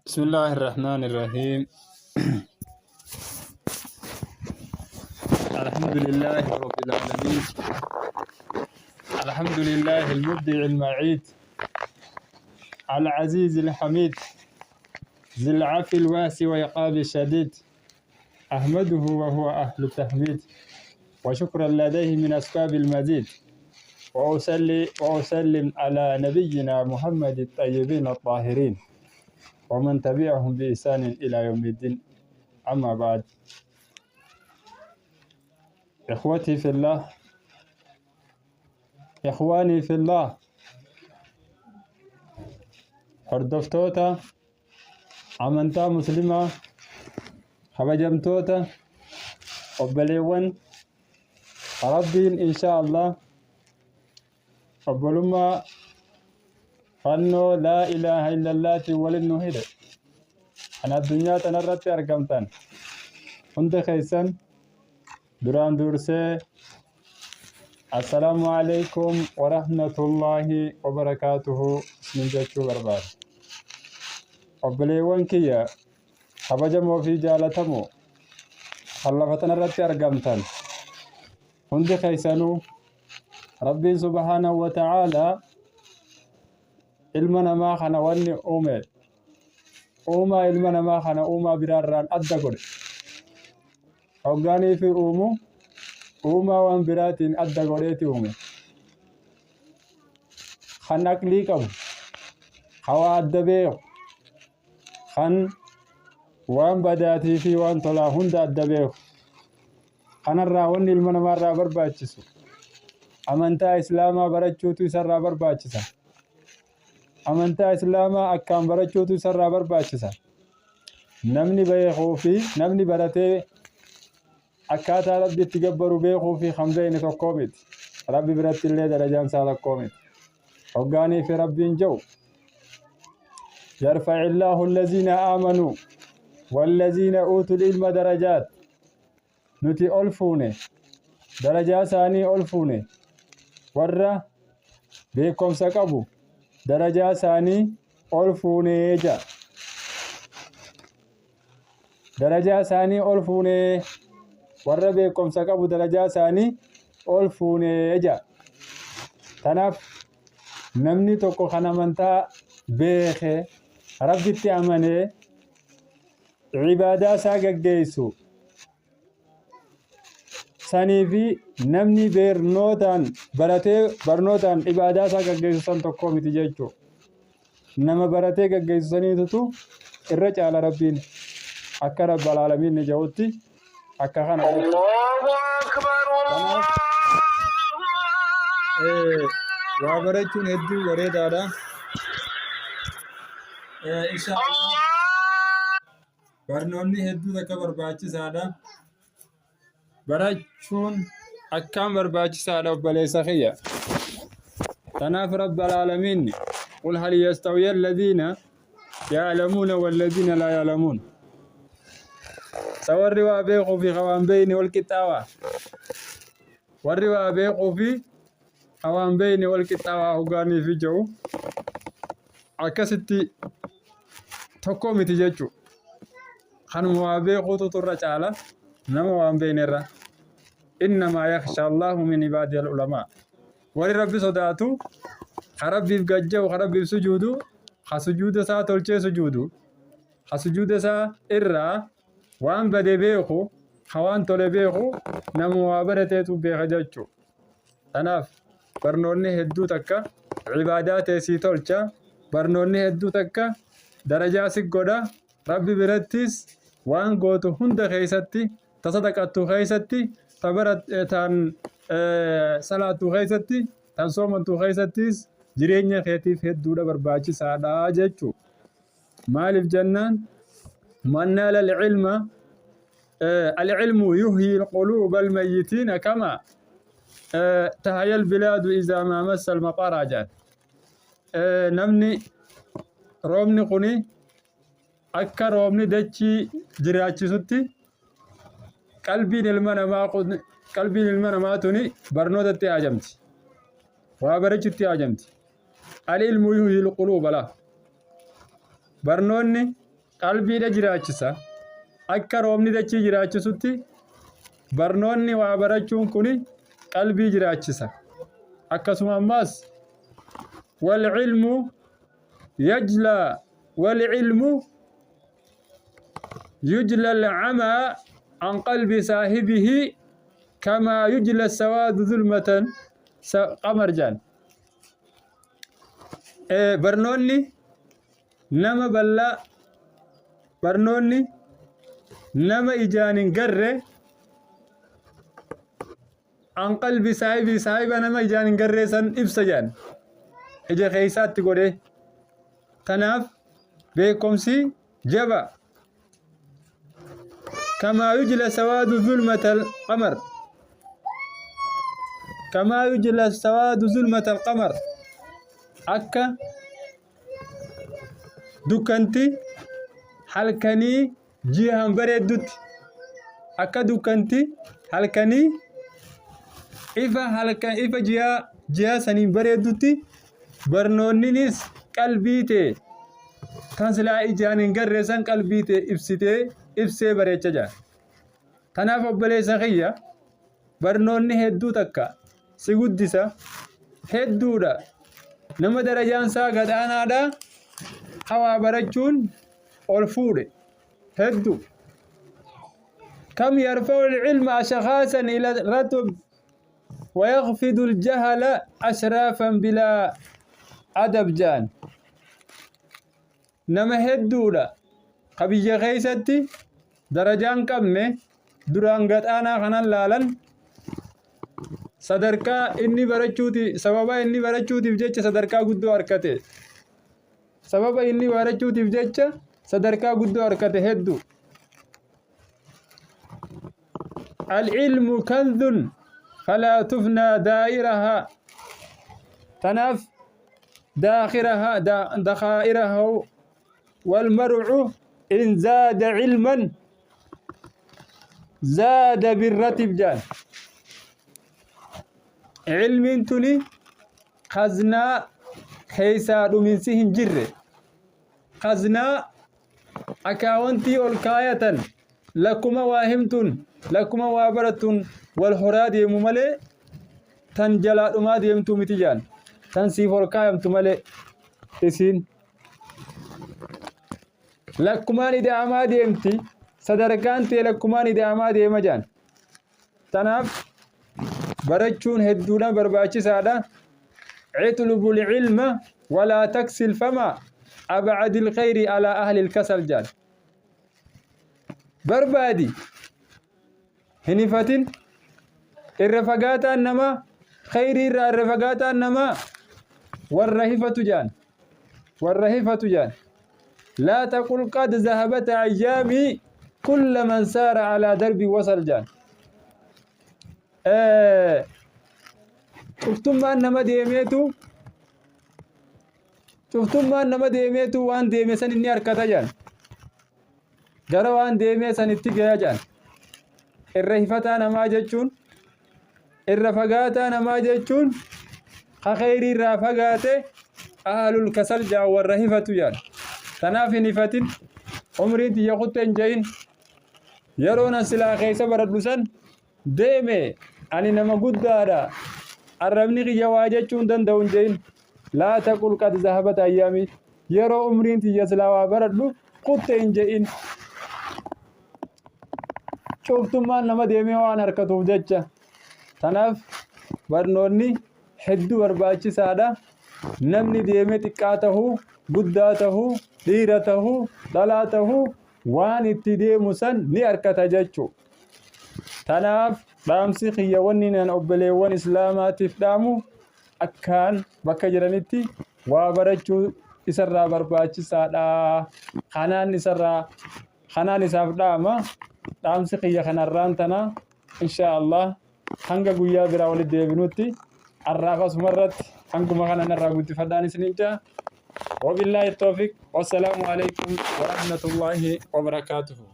بسم الله الرحمن الرحيم الحمد لله رب العالمين الحمد لله المبدع المعيد العزيز الحميد ذي العفو الواسع وعقاب الشديد أحمده وهو أهل التحميد وشكرا لديه من أسباب المزيد وأصلي وأسلم على نبينا محمد الطيبين الطاهرين ومن تبعهم بإحسان إلى يوم الدين أما بعد إخوتي في الله إخواني في الله hordoftoota amantaa muslimaa kabajamtoota obboleewwan rabbiin insha Allah obbolummaa fannoo laa ilaaha illallaatiin walin nu hidhe kan addunyaa tanarratti argamtan hunda keessan duraan dursee assalaamu alaikum warahmatullaahi wabarakaatuhu isin jechuu barbaada. Obboleewwan kiyya kabajamoo fi jaalatamoo kan lafa tanarratti argamtan hundi keessanuu Rabbiin subhaanahu wa ta'aalaa ilma namaa kana wanni uume uumaa ilma namaa kana uumaa biraarraan adda godhe. Hoggaanii fi uumu uumaa waan biraatiin adda godheeti uume. Kan aqlii qabu, kan waa adda beeku, kan waan badaatii fi waan tolaa hunda adda beeku. Kanarraa wanni ilma namaarraa barbaachisu amantaa Islaamaa barachuutu isarraa barbaachisa. Amantaa Islaamaa akkaan barachuutu isarraa barbaachisa. Namni beekuu fi namni baratee akkaataa Rabbi itti gabbaru beekuu fi kan beekne tokkoo miti. Rabbi biratti illee darajaan isaa tokkoo miti. Hoggaanii fi Rabbiin jedhu yarfa'illaahu allaziina aamanuu wallaziina uutul ilma darajaat nuti ol fuune darajaa isaanii ol fuune warra beekumsa qabu darajaa isaanii ol fuunee jedha. Darajaa isaanii ol fuunee warra beekumsa qabu darajaa isaanii ol fuunee jedha. Tanaaf namni tokko kan amantaa beeke rabbitti amanee ibaadaa isaa gaggeessu sanii fi namni barnootaan baratee barnootaan ibaadaa isaa gaggeessu san tokko miti jechuudha. Nama baratee gaggeessu saniitutu irra caala Rabbiin akka Rabbal Aalamiin ni jedhutti akka kana jechuudha. Allahu Akbar Kanaaf waa barachuun hedduu bareedaadha. Insha Allah barnoonni hedduu takka barbaachisaadha. Barachuun akkaan barbaachisaadha obboleessa kiyya. Tanaaf Rabbal Aalamiin qul hal yastawiya alladhiina ya'lamuuna walladhiina laa ya'lamuun. Sa warri waa beekuu fi ka waan beeyne wal qixxaawaa. Warri waa beekuu fi ka waan beeyne wal qixxaawaa hoggaanii fi jedhu akkasitti tokko miti jechuudha. Kanuma waa beekuutu irra caala nama waan beekne irra. Innamaa yakhsha Allahu min ibaadihil ulamaa. Warri Rabbi sodaatu ka Rabbiif gajja'u ka Rabbiif sujuudu ka sujuuda isaa tolchee sujuudu ka sujuuda isaa irraa waan bade beeku ka waan tole beeku nama waa barateetu beeka jechuudha. Kanaaf barnoonni hedduu takka ibaadaa tee sii tolcha barnoonni hedduu takka darajaa si godha Rabbi birattis waan gootu hunda keessatti ta sadaqattu keessatti ta barat tan salaattu keessatti tan soomantu keessattis jireenya keetiif hedduudha barbaachisaadha jechuu maaliif jennaan man naala al-ilma al-ilmu yuhyi al-quluuba al-mayyitiina kama tahaya al-bilaadu izaa maa massa al-maxara jedhan namni roobni kuni akka roobni dachii jiraachisutti qalbiin ilma namaa kun qalbiin ilma namaa tuni barnootatti haajamti. Waa barachutti haajamti. Al ilmu yuhyil quluuba laa. Barnoonni Qalbiidha jiraachisa. Akka roobni dachii jiraachisutti barnoonni waa barachuun kun qalbii jiraachisa. Akkasuma ammaas wal ilmu yajla wal ilmu yujla al-amaa an qalbi saahibihi kamaa yujla sawaadu zulmatan qamar jaan. Barnoonni nama bal'aa barnoonni nama ijaan hin garre an qalbi saahibii saahiba nama ijaan hin garree san ibsa jedhan ija keessaatti godhee tanaaf beekumsi jaba kamaa yujla sawaadu zulmatal qamar kamaa yujla sawaadu zulmatal qamar akka dukkanti halkanii ji'aan bareeddutti akka dukkanti halkanii ifa halkan ifa ji'aa ji'a saniin bareeddutti barnoonninis qalbii tee tan silaa ijaan hin garree san qalbii tee ibsitee ibsee bareecha jaa. Tanaaf obboleessa kiyya Barnoonni hedduu takka si guddisa hedduudha. Nama darajaan isaa gad aanaadha hawaa barachuun ol fuudhe hedduu. Kam yarfa'u al-ilma ashkhaasan ila ratub wa yakhfidu al-jahala ashraafan bilaa adab jaan. Nama hedduudha ka biyya keessatti darajaa hin qabne duraan gad-aanaa kanan laalan sadarkaa inni barachuuti sababa inni barachuutiif jecha sadarkaa guddoo argate sababa inni barachuutiif jecha sadarkaa guddoo argate hedduu. Al-ilmu kanzun falaa tufnaa daa'irahaa tanaaf daakhirahaa dakhaa'irahaa wal mar'u in zaada ilman zaada birratib jaan ilmiin tuni kaznaa keessaa dhuminsi hin jirre kaznaa akaawantii ol kaayatan lakkuma waa himtuun lakkuma waa barattuun wal horaa deemu malee tan jalaa dhumaa deemtuu miti jaan tan siif ol kaayamtu malee isiin lakkumaan ida'amaa deemti sadarkaan tee lakkumaan ida'amaa deema jaan tanaaf barachuun hedduudha barbaachisaadha itlubul ilma walaa taksil fama abcadil khayri alaa ahlil kasal jaan barbaadi hin hifatin irra fagaataan namaa khayrii irraa irra fagaataan namaa warra hifatu jaan warra hifatu jaan laa taqul qad zahabata ayyaamii kulla man saara alaa darbi wasal jaan cuftummaan nama deemeetu cuftummaan nama deemeetu waan deeme san inni harkata jaan gara waan deemee san itti gaya jaan irra hifataa namaa jechuun irra fagaataa namaa jechuun ka kheyrii irraa fagaate ahlul kasal jaan warra hifatu jaan tanaaf hin hifatin umriin tiyya kutte hin je'in yeroon an silaa keessa baradhu san deeme ani nama guddaadha arrabni kiyya waa jechuu hin danda'u hin je'in laa taqul qad zahabat ayyaamii yeroo umriin tiyya silaa waa baradhu kutte hin je'in cuftummaan nama deemee waan harkatuuf jecha tanaaf barnoonni hedduu barbaachisaadha namni deemee xiqqaa tahuu guddaa tahuu dhiira tahuu dhalaa tahuu waan itti deemu san ni arkata jechu tanaaf dhaamsi kiyya wanni nan obboleewwan islaamaatiif dhaamu akkaan bakka jiranitti waa barachuu isarraa barbaachisaadha kanaan isarraa kanaan isaaf dhaama dhaamsi kiyya kanarraan tana insha Allah hanga guyyaa biraa walitti deebinutti har'aaf asumarratti hanguma kana narraa guddifadhaan isiniin jaa wabillaahi toofiq wassalaamu alaikum warahmatullaahi wabarakaatuhu.